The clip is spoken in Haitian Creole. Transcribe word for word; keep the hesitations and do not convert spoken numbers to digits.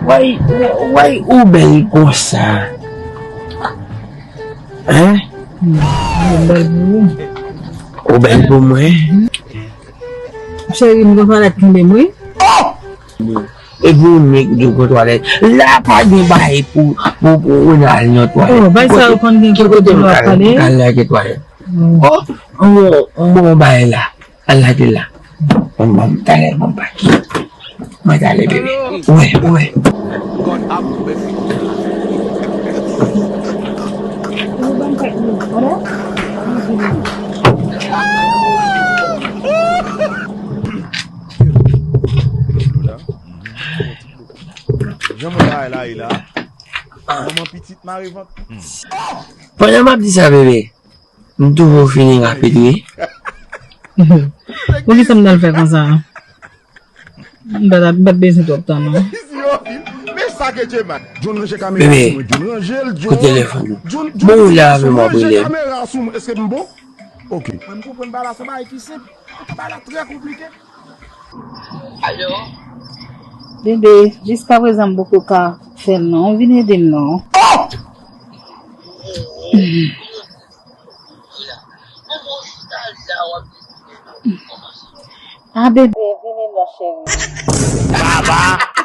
Why, why ou bèl konsa? Hein? Ou bèl pou mwen? Cheri, m gen twalèt kenbe m, wi. Epi ou menm ki gen twalèt. La pa gen bagay pou, pou, pou ou al nan twalèt. Oh, bay sa yo konn gen kote pou yo ap pale. Al la gen twalèt. Oh, oh, bon bagay la. Al la gen la. Bon, bon, talè, bon, paki. Mwen talè, bebe. Wè, wè. Jan mwen bay la, e la. Manman pitit mare vant. Pandan m ap di sa, bebe, m toujou fini rapid, wi. Poukisa m t al fè konsa? M pa t, m pa t bezwen twòp tan, non. Men sa ke Djeman. John ranje kamera sou mwen, John ranje l, John. Kote telefòn ou? Bon, ou la avè m, w ap rele m. Kamera sou mwen, èske m bon? Ok. Mwen, m konprann bagay la, se bagay ki senp. Bagay la trè konplike. Alo? Bebe, jiskaprezan m poko ka fè l non. Vin ede m non. Oh! Ah, bebe, vini non, cheri. Baba!